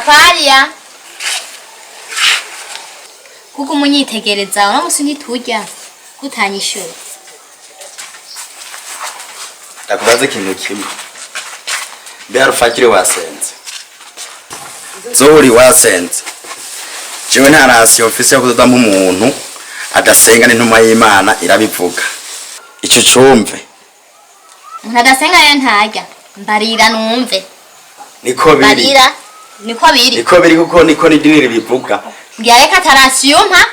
Papa Alia, kuko umunyitegereza uno musi ntiturya kutanyishura. Ndakubaza ikintu kimwe. Mbe harufakire wasenze? Zuri wasenze? Jewe nta ration mfise yo kudodamwo umuntu adasenga, n'intumwa y'Imana irabivuga. Ico cumve. Umuntu adasenga rero ntarya. Mbarira numve. Niko biri. Mbarira, niko biri. Niko biri, kuko niko n'idini ribivuga. Mbwira reka atarasiyumpa,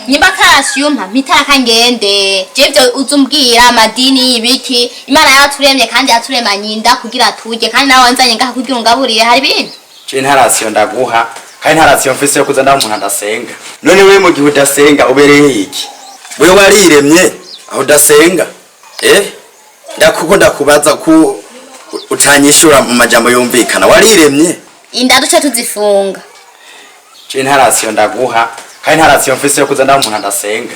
nimba atarasiyumpa mpitaraka ngende. Je ivyo uza umbwira amadini ibiki, Imana yaraturemye kandi yaturemanye inda kugira turye, kandi nawe wanzanye ngaha kugira ungaburire, hari ibindi. Jewe nta ration ndaguha, kandi nta ration mfise yo kuza ndaha umuntu adasenga. None wewe mu gihe udasenga ubereye iki? Wewe wariremye aho udasenga? Eh? Ndakuko ndakubaza ku utanyishura mu majambo yumvikana. Wariremye? Inda duce tuzifunga. Jewe nta ration ndaguha, kandi nta ration mfise yo kuza ndaha umuntu adasenga.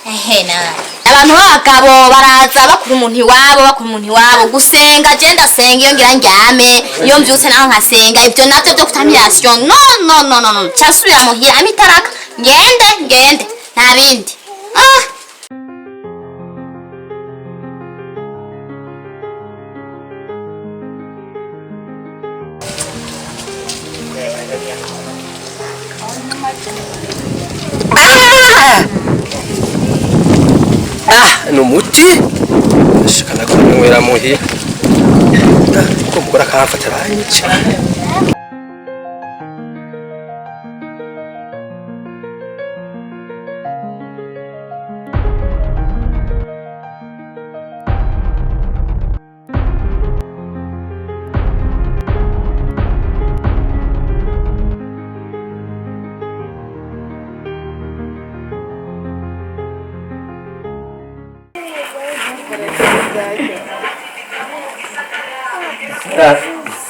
Ehe, nawe abantu b'abagabo baraza bakura umuntu iwabo, bakura umuntu iwabo gusenga. Je ndasenga iyo ngira ndyame, iyo mvyutse naho nkasenga. Ivyo navyo vyo kutampa ration, no, no, no, no, no. Casubira muhira amitaraka, ngende ngende, nta bindi. Ah. Ah, ni umuti shikana kunywera muhira kuko umugore akamfata aranyica.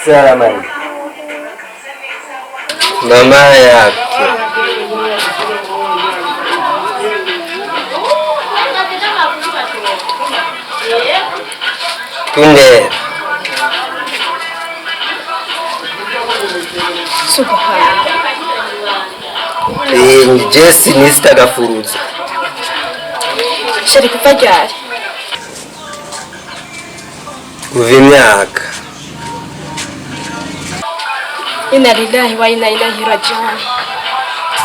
Salamu mama yake. Tunde. Eh, Jesse nisitagafuruza. Chéri, kuva ryari? Kuva imyaka. Inna lillahi wa inna ilaihi rajiun.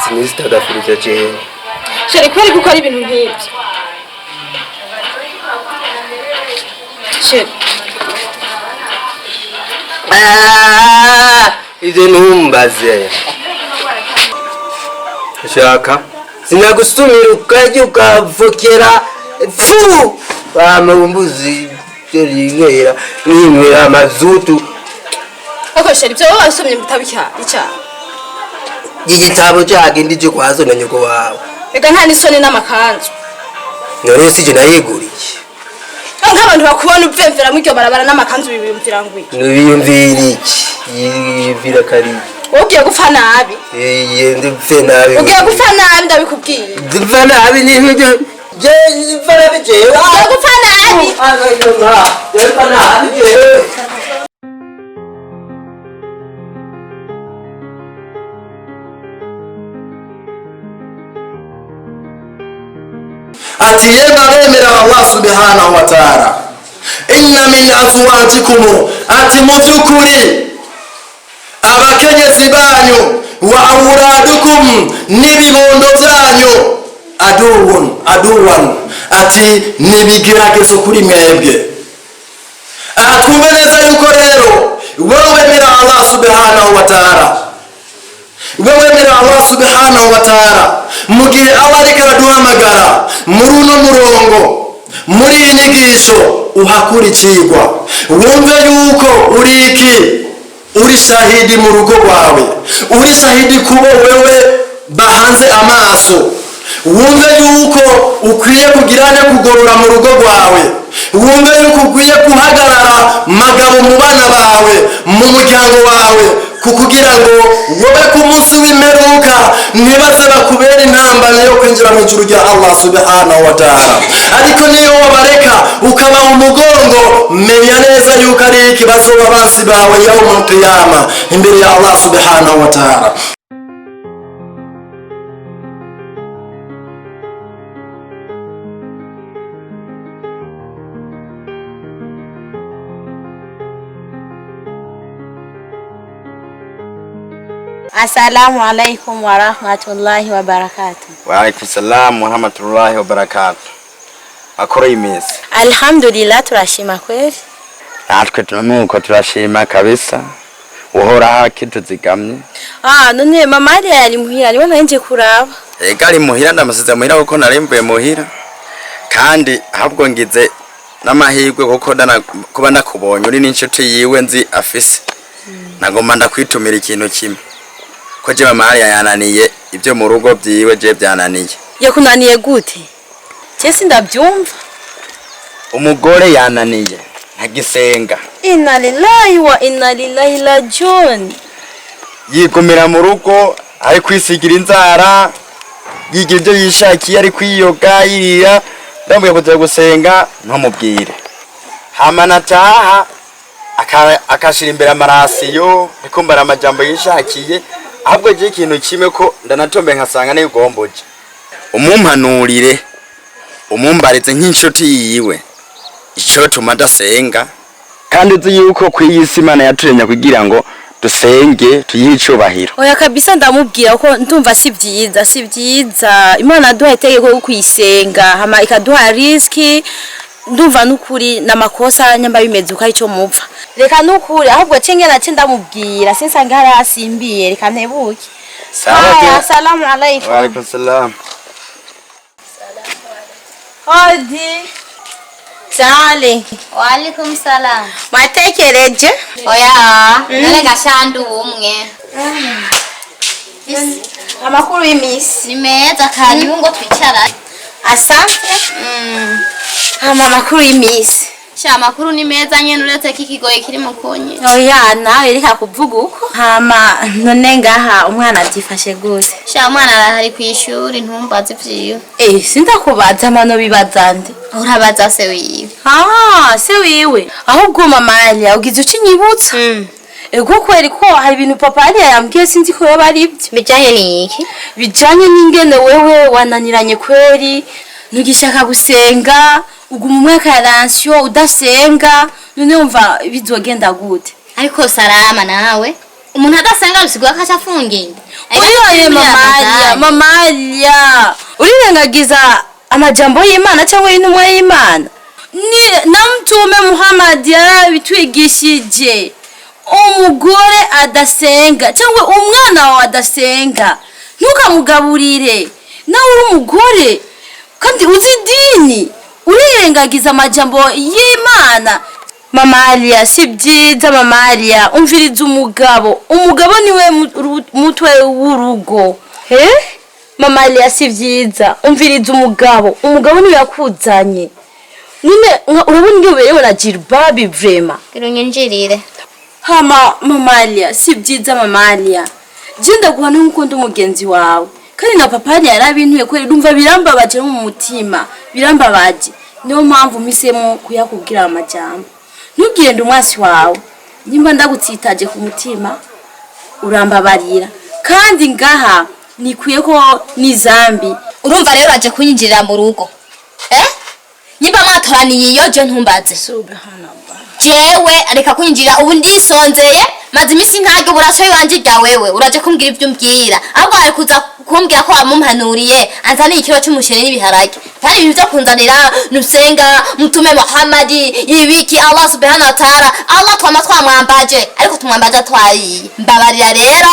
Sinisitagafuruza jewe. Chéri, kubera gukora ibintu nk'ibyo? Chéri. Ah, ivyo ntumbaze. Shaka sinagusumira ukarya ukavukira fu bamumbuzi rinywera ninywera amazutu. Ariko chéri, ibyo wowe wasomye mu gitabo icyaha. Igitabo cagindi cyo kwazo na nyoko wawe. Reka, nta n'isoni n'amakanzu. None sije nayiguriye? Nk'abantu bakubona uvemvera muri iryo barabara n'amakanzu, bibiyumvira ngo iki? Nubiyumvira iki? Yiyumvira kari. Wowe ugiye gupfa nabi. Iye, ndipfe nabi. Ugiye gupfa nabi, ndabikubwiye. Ndipfa nabi ni je ndipfa nabi jewe. Ugiye gupfa nabi. Ndipfa nabi jewe. Ati yemwe abemera Allah subhanahu wa ta'ala, inna min azwajikum, ati mu by'ukuri abakenyezi banyu, wa auladukum, n'ibibondo byanyu, aduwun aduwan, ati nibigeragezo kuri mwebwe. Aha twumve neza yuko rero wowe wemera Allah subhanahu wa ta'ala, wowe wemera Allah subhanahu wa ta'ala, mu gihe Allah ariko araduhamagara muri uno murongo, muri iyi nyigisho, uhakura ikigwa, wumve yuko uri iki, uri shahidi mu rugo rwawe, uri shahidi kubo wewe bahanze amaso. Wumve yuko ukwiye kugira ne kugorora mu rugo rwawe, wumve yuko ukwiye guhagarara magabo mu bana bawe, mu muryango wawe. Kukugira ngo wowe ku munsi w'imperuka ntibaze bakubera intambamyi yo kwinjira mu ijuru rya Allah subhanahu wa ta'ala. Ariko niyo wabareka ukabaha umugongo, menya neza yuko ari ikibazo abansi bawe yaumul qiyama imbere ya Allah subhanahu wa ta'ala. Assalamu alaikum wa rahmatullahi wa barakatuh. Wa alaikum salam wa rahmatullahi wa barakatuh. Akora iminsi. Alhamdulillah, turashima kweli. Natwe tunamuko turashima kabisa. Uhoraho akituzigamye. Ah, none mama ari yari muhira, niwe nanje kuraba. Ega ari muhira, ndamusize muhira kuko narimvuye muhira. Kandi ahubwo ngize n'amahirwe kuko kuba ndakubonye uri n'inshuti yiwe nzi afise. Nagomba ndakwitumira ikintu kimwe. Ko je mama hariya yananiye ibyo mu rugo byiwe, je byananiye. Yakunaniye gute? Je sindabyumva. Umugore yananiye ntagisenga. Inna lillahi wa inna ilaihi rajiun. Yigumira mu rugo ari kwisigira inzara, yigira ibyo yishakiye, ari kwiyoga yirira. Ndamubwiye kuza gusenga ntumubwire. Hama nataha akashira imbere amarasiyo, nikumbara amajambo yishakiye. Ahubwo je ikintu kimwe ko ndanatombe nkasanga nigomboje. Umumpanurire, umumbarize nk'inshuti yiwe, ico tuma adasenga. Kandi uzi yuko kw'iyisi Imana yaturemye kugira ngo dusenge tuyihe icubahiro. Oya kabisa, ndamubwira ko ndumva si byiza, si byiza. Imana yaduhaye itegeko yo kuyisenga, hama ikaduha riski. Ndumva nukuri namakosa nyamba bimeze uko arico mupfa. Reka nukuri ahubwo cenge nace ndamubwira, sinsange hari asimbiye, reka ntebuke. Sawa. Assalamu alaikum. Wa alaikum salam. Hodi. Sale. Wa alaikum salam. Mwatekereje? Oya, none gashandu umwe. Amakuru y'imisi. Ni meza, karibu ngo twicara. Asante. Hama amakuru y'imisi. Sha amakuru ni meza nyene, uretse ko ikigoye kiri mu kunyi. Oya nawe reka kuvuga uko. Hama none ngaha umwana abyifashe gute? Sha umwana arahari kw'ishuri, ntumbaze ivyiwe. Eh, sindakubaza amano bibaza nde? Urabaza se wiwe. Ah, se wiwe. Ahubwo mama Alia ugize ucinyibutsa. Ego kweri ko hari ibintu papa Alia yambwiye, sinzi ko yoba ari ibyo. Bijanye n'iki? Bijanye n'ingene wewe wananiranye kweri, ntugishaka gusenga, uguma umwaka ya ransiyo udasenga, none wumva bizogenda gute? Ariko Salama nawe, umuntu adasenga bisigura ko aca afunga inda. Oyoye mama Alia, mama Alia, urirengagiza amajambo y'Imana cyangwa y'intumwa y'Imana. Ni na Mtume Muhammad yarabitwigishije. Umugore adasenga cyangwa umwana wawe adasenga, ntukamugaburire. Nawe uri umugore kandi uzi idini, urirengagiza amajambo y'Imana. Mama Alia, si byiza mama Alia, umviriza umugabo. Umugabo niwe mutwe w'urugo. Eh? Mama Alia, si byiza, umviriza umugabo. Umugabo niwe yakuzanye. None urabona iyo uberewe na jilbabi vrema. Unyinjirire. Hama mama Alia, si byiza mama Alia. Je ndaguha nk'uko ndi umugenzi wawe. Kandi na papa Alia yarabintuye kweri, ndumva birambabaje no mu mutima, birambabaje. Niyo mpamvu mpisemo kuyakubwira amajambo. Ntugende umwasi wawe. Nimba ndagutsitaje ku mutima, urambabarira. Kandi ngaha nikwiye ko ni zambi. Urumva rero aje kunyinjirira mu rugo. Eh? Nimba mwatoraniye iyo je ntumbaze. Subhanallah. Jewe reka kwinjira, ubu ndisonzeye, maze iminsi ntaryo buraso iwanje rya wewe, uraje kumbwira ibyo umbwira. Ahubwo ari kuza kumbwira ko wamumpanuriye anzaniye ikiro cy'umuceri n'ibiharage. Kandi ibintu byo kunzanira nusenga Mtume Muhammadi ibiki Allah subhanahu wa ta'ala, Allah twama twamwambaje, ariko tumwambaje twariye. Mbabarira rero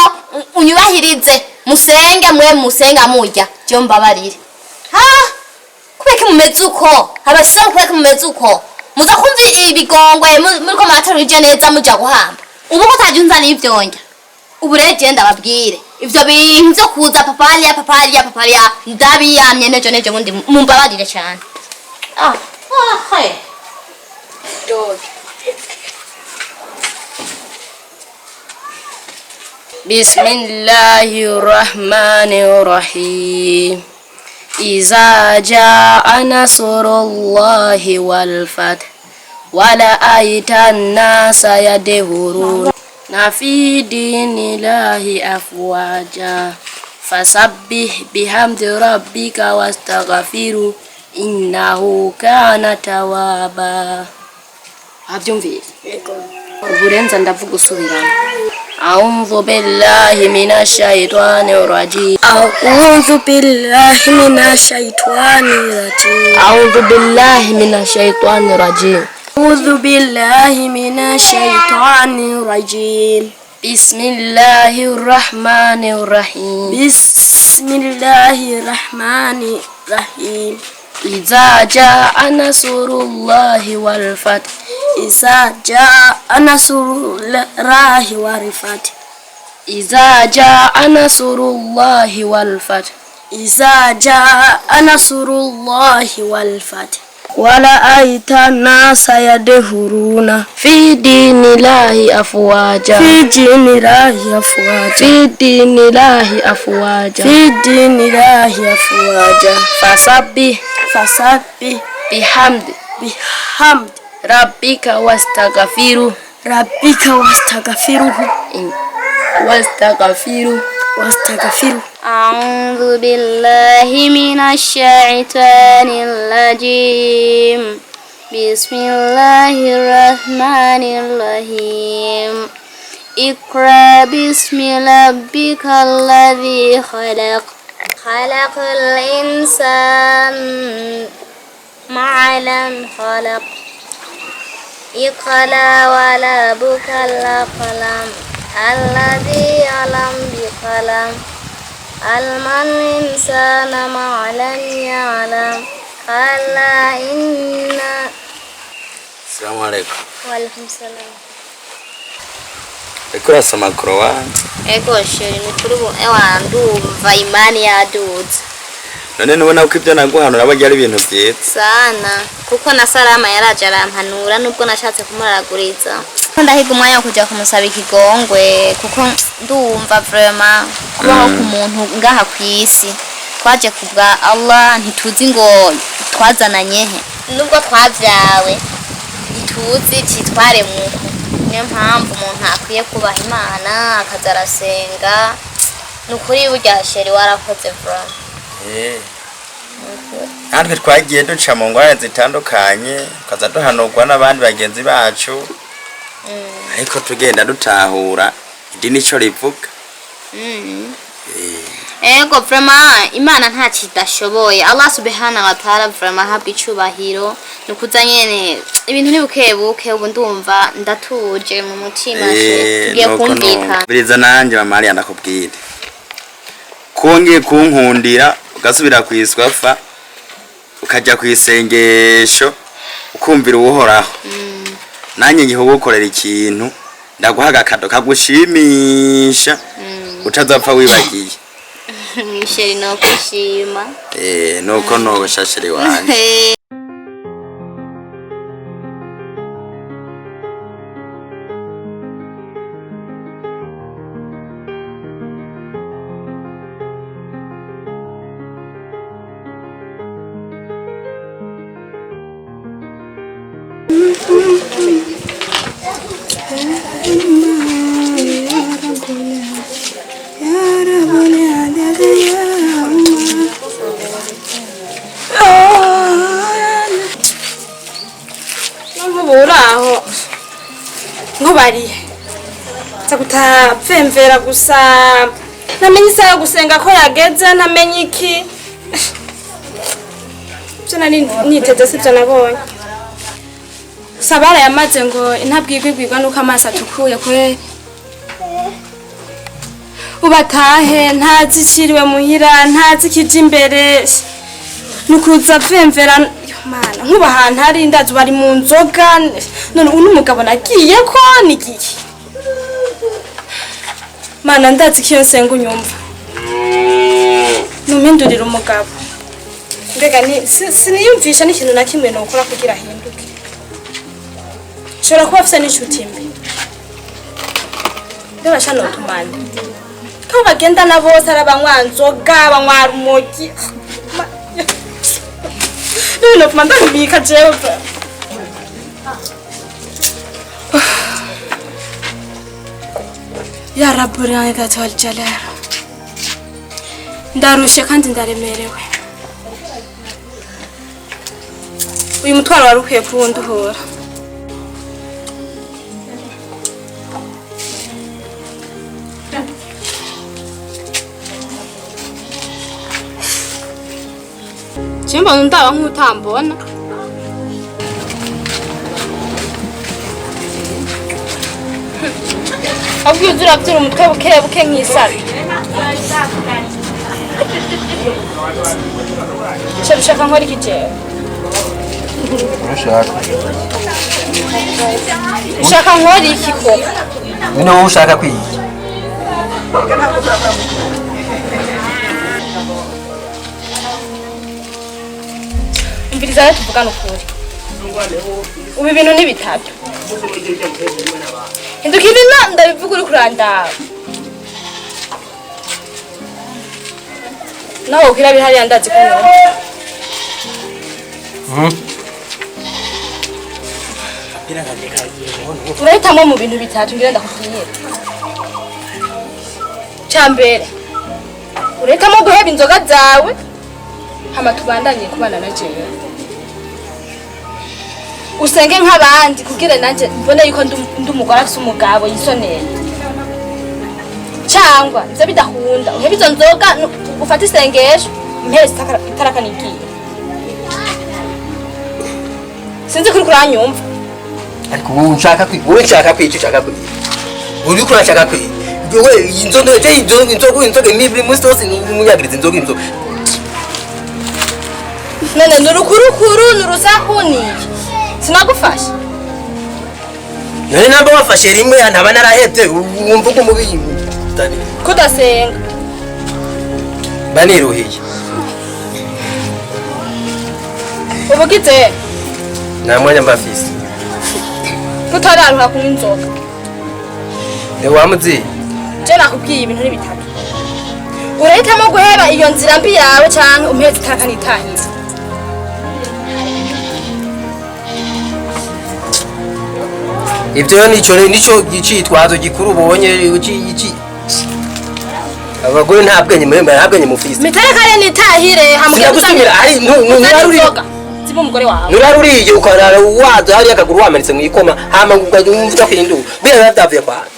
unyubahirize, musenge mwe musenga murya, je mbabarire. Ha? Kubera ko mumeze uko, abasilamu kubera ko mumeze uko, muza kumva ibigongwe muriko murataruje neza muja guhamba. Ubu ko utaje unzaniye ivyonjya. Ubu rero je ndababwire, ivyo bintu vyo kuza papalia papalia papalia ndabiyamye nejo nejo ngundi, mumbabarire cyane. Ah, ah, hey. بسم الله الرحمن الرحيم إذا جاء نصر الله والفتح ورأيت الناس يدخلون في دين الله أفواجا فسبح بحمد ربك واستغفره إنه كان توابا. Wabyumvise? Uburenza ndavuga usubiramo. أعوذ بالله من الشيطان الرجيم. أعوذ بالله من الشيطان الرجيم. أعوذ بالله من الشيطان الرجيم. أعوذ بالله من الشيطان الرجيم. بسم الله الرحمن الرحيم. بسم الله الرحمن الرحيم. إذا جاء نصر الله والفتح. إذا جاء نصر الله والفتح. إذا جاء نصر الله والفتح. إذا جاء نصر الله والفتح. ورأيت الناس يدخلون في دين الله أفواجا. في دين الله أفواجا. في دين الله أفواجا. في دين الله أفواجا. فسبح فسبح بحمد بحمد ربك واستغفره. ربك واستغفره. واستغفره. واستغفره. أعوذ بالله من الشيطان الرجيم. بسم الله الرحمن الرحيم. اقرأ باسم ربك الذي خلق. خلق الإنسان ما لم خلق. اقرأ وربك الأكرم الذي علم بقلم. علم الإنسان ما لم يعلم. كلا إن. Assalamu alaikum. وعليكم السلام. Uriko urasoma korowani? Ego chéri, ni kuri ubu ewa ndumva imani yaduze. None ntubona ko ibyo naguhanura burya ari ibintu byiza? Sana, kuko na Salama yaraje arampanura nubwo nashatse kumuraraguriza. Ndahiga umwanya wo kuja kumusaba ikigongwe kuko ndumva vraiment kubaho ku muntu ngaha kw'isi twaje kubwa Allah, ntituzi ngo twazananye he, nubwo twavyawe ntituzi citwaremwe uko. Niyo mpamvu umuntu akwiye kubaha Imana akaza arasenga. Ni ukuri burya chéri warakoze vraiment. Natwe twagiye duca mu ngorane zitandukanye, tukaza duhanurwa n'abandi bagenzi bacu, ariko tugenda dutahura idini ico rivuga. Ego vraiment Imana nta kidashoboye. Allah subhanahu wa ta'ala vraiment ahabwa icubahiro. Nukuza nyene ibintu ni buke buke, ubu ndumva ndatuje mu mutima. Tugiye Nuko kumvikana. Biriza nanje mama Mariya ndakubwire kongeye kunkundira ugasubira kwiswafa ukaja kwisengesho ukumvira uhoraho, nanjye ngiye kugukorera ikintu, ndaguha agakado kagushimisha utazapfa wibagiye. Chéri, no kwishima. Nuko nuko sha chéri wanje. Nk'ubu uri aho nkubariye nza gutapfemvera gusa, ntamenye isaha yo gusenga ko yageze, ntamenye iki. Ibyo nari niteze sibyo nabonye. Gusa barayamaze ngo intabwirwa igwirwa nuko amaso atukuye kwe. Ubatahe ntazi ikiriwe muhira, ntazi ikija imbere, nukuza apfemvera. Yo mana, nkuba ahantu hari ndazi bari mu nzoga. None uno mugabo nagiye ko nigiye. Mana, ndazi ko iyo nsenga unyumva, numpindurira umugabo. Mbega siniyumvisha n'ikintu na kimwe nokora kugira ahinduke. Nshobora kuba afise n'inshuti mbi, ndabasha notumande. Ko bagendana bose ari abanywa nzoga, abanywa rumogi. N'ibintu nopfuma ndabibika jewe. Ya Rabbi ya wal Jalal. Ndarushe kandi ndaremerewe. Uyu mutwaro wari ukwiye kuwunduhura. Mbona ndaba nk'utambona. Ahubwo uza urabyura umutwe buke buke nk'isabi. Ushaka nkora iki jewe? Ushaka. Ushaka nkora iki koko? None wowe ushaka kwiga? Umviriza rero tuvugane ukuri. Ubu ibintu ni bitatu. Hindukira ino ndabivuga uri kurandaba. Naho ukwira bihariya ndazi ko nyuma. Urahitamo mu bintu bitatu ngira ndakubwira. Ca mbere, urahitamo guheba inzoga zawe hama tubandanye kubana na jewe. Usenge nk'abandi kugira nanje mbone yuko ndi umugore afise umugabo yisoneye. Cyangwa ivyo bidahunda uhebe izo nzoga ufate isengesho impere itarakanigiye. Sinzi kuri kuranyumva. Ariko wowe ushaka kwiga, wowe ushaka kwiga, ushaka kwiga. Uri kurashaka kwiga. Wewe inzoga inzoga inzoga inzoga imibiri musi wose umunyagiriza inzoga inzoga. None nurukurukuru nurusahuni. Sinagufasha. None namba wafashe rimwe ntaba narahebye wumva ko mubi kudasenga. Baniruhiye. Ubugize nta mwanya mbafise. Kutararuha kunywa inzoga. Wamuzi? Je nakubwiye ibintu ni bitatu. Urahitamo guheba iyo nzira mbi yawe canke umpeze itarakanitahira. Ibyo nico gicitwazo gikuru ubonye iki abagore nta bwenye mwe nta bwenye mufise. Miterekare nitahire hamwe gusubira ari nuraruri ziba umugore wawe. Nuraruriye ukarara waza hari akaguru wamenetse mu ikoma hama ukaza kwindu bira byavuye kwa.